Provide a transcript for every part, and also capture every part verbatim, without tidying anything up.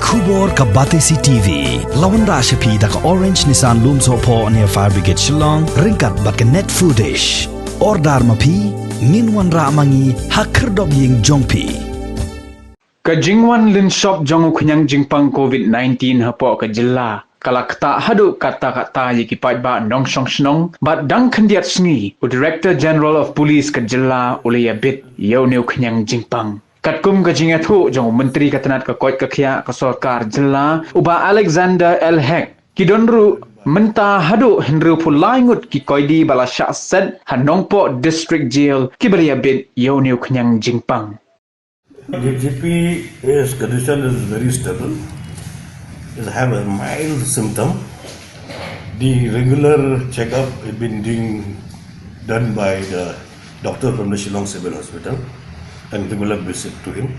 Khubor ka Batesi T V la wanrah sha phi da ka Orange Nissan Lumsohphoh near Fire Brigade Shillong, ryngkat bad ka Net Foodish. Order ma phi, ngin wanrah ma ngi ha khyrdop ïing jong phi. Ka jingwan lynshop jong u khñiang jingpang covid nineteen hapoh ka jylla ka la ktah haduh katta katta ïa ki paidbah nongshong shnong, bad dang khyndiat sngi u Director General of Police ka jylla u la ïabit ïa une u khñiang jingpang. Katkum ka jingïathuh jong u Myntri ka tnat ka koit ka khiah ka sorkar jylla, u Bah Alexander L Hek, ki don ruh mynta haduh hynriewphew lai ngut ki koidi ba la shah set ha Nongpoh District Jail kiba la ïabit ïa une u khñiang jingpang. The G P, his condition is very stable. He have a mild symptom. The regular checkup has been being done by the doctor from the Shillong Civil Hospital and regular visit to him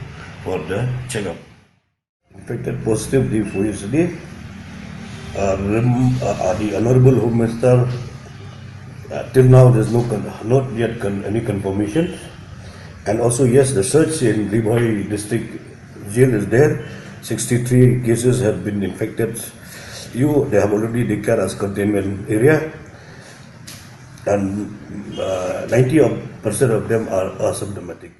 for the checkup. Infected positive, the four yesterday. Uh, rem- uh, uh, the Honorable Home Minister, uh, till now there's no con- not yet con- any confirmation. And also, yes, the search in Ri Bhoi district jail is there. Sixty-three cases have been infected. You, they have already declared as containment area, and uh, ninety percent of them are asymptomatic.